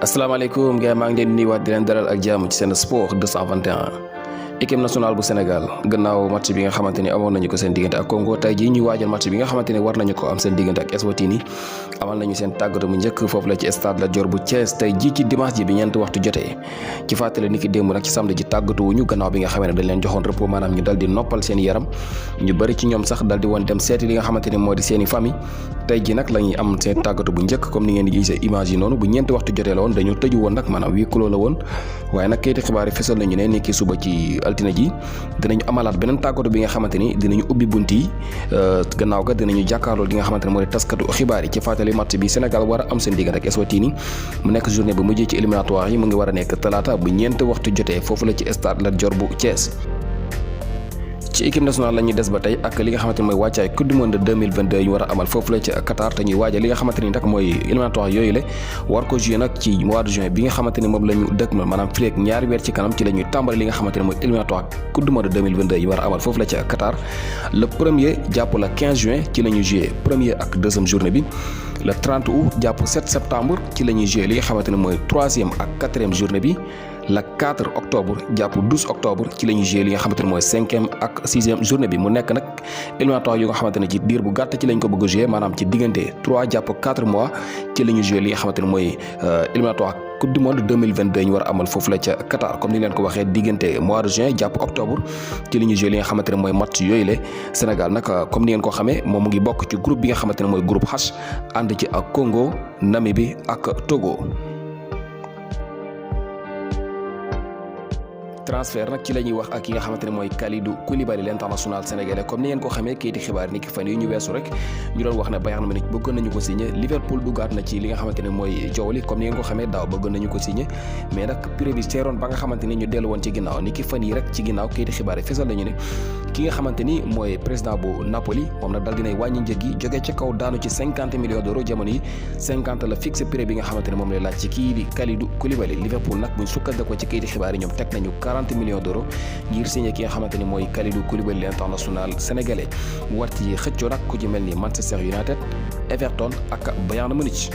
asalaamaaleykum gars maa ngi leen di nuyuwaat di leen dalal ak jàmm ci Sen Sports 221 équipe nationale bu Sénégal gannaaw match bi nga xamante ni amoon nañu ko seen diggante ak Congo tey jii ñuy waajal match bi nga xamante ni war nañu ko am seen diggante ak Eswatini amal nañu seen tàggatu mu njëkk foofu la ci stade Lat Dior bu Thiès tey jii ci dimanche ji bi ñeenti waxtu jotee ci fàttali ni ki démb nag ci samedi ji tàggatu wuñu gannaaw bi nga xamee ne dañ leen joxoon repos maanaam ñu dal di noppal seen yaram ñu bëri ci ñoom sax dal di woon dem seeti li nga xamante ni moo di seen i famille tey ji nag la ñuy am seen tàggatu bu njëkk comme ni ngeen di gisee image yi noonu bu ñeenti waxtu jotee la woon dañoo tëju woon nag maanaam huis clos la woon waaye nag kayiti xibaar yi fësal nañu ne ni ki suba ci altine ji dinañu amalaat beneen tàggatu bi nga xamante ni dinañu ubbi bunt yi gannaaw ga dinañu jàkkaarloo li nga xamante ne moo di taskatu xibaar yi ci fàttali match bi Sénégal war a am seen diggante ak Eswatini mu nekk journée bu mujjee ci éliminatoires yi mu ngi war a nekk talaata bu ñeenti waxtu jotee foofu la ci stade Lat Dior bu Thiès. ci équipe nationale la ñuy des ba tey ak li nga xamante ni mooy wàccaay coupe du monde 2022 yi ñu war a amal foofu la ci Qatar te ñuy waajal li nga xamante ni nag mooy éliminatoire yooyu la war ko jouer nag ci mois de juin bi nga xamante ni moom la ñu dëkk maanaam fii ak ñaari weer ci kanam ci la ñuy tàmbali li nga xamante ni mooy éliminatoire coupe du monde 2022 yi war a amal foofu la ci Qatar le premier jàpp la 15 juin ci la ñuy jouer premier ak deuxième journée bi le 30 août jàpp 7 septembre ci la ñuy jouer li nga xamante ni mooy troisième ak quatrième journée bi le 4 octobre jàpp 12 octobre ci la ñuy jouer li nga xamante ne mooy 5e ak 6e journée bi mu nekk nag éliminatoire yu nga xamante ne ci diir bu gàtt ci lañ ko bëgg a jouer maanaam ci diggante 3 jàpp 4 mois ci la ñuy jouer li nga xamante ne mooy éliminatoire coupe du monde 2022 ñu war a amal foofu la ca Qatar comme ni leen ko waxee diggante mois de juin jàpp octobre ci la ñuy jouer li nga xamante ne mooy match yooyu la Sénégal nag comme ni ngeen ko xamee moom mu ngi bokk ci groupe bi nga xamante ne mooy groupe H ànd ci ak Congo Namibie ak Togo. transfert nag ci la ñuy wax ak ki nga xamante ne mooy Kalidou Koulibaly l'international sénégalais comme ni ngeen ko xamee kayiti xibaar ni ki fan yi ñu weesu rek ñu doon wax ne Bayern Munich bëggoon nañu ko signé Liverpool duggaat na ci li nga xamante ne mooy joow li comme ni ngeen ko xamee daaw bëggoon nañu ko signé mais nag prix bi seeroon ba nga xamante ni ñu dellu woon ci ginnaaw ni ki fan yi rek ci ginnaaw kayiti xibaar yi fesal nañu ne ki nga xamante ni mooy président bu Napoli moom nag dal dinay wàññi njëg yi jógee ci kaw daanu ci 50 millions d'euros jamono yi 50 la fixé prix bi nga xamante ne moom lay laaj ci kii di Kalidou Koulibaly Liverpool nag buñ sukkandikoo ci kayiti xibaar yi ñoom teg nañu 40 millions d'euros ngir signé ki nga xamante ni mooy Kalidou Koulibaly l'international sénégalais mu war ci xëccoo nag ku ci mel ni Manchester United Everton ak Bayern Munich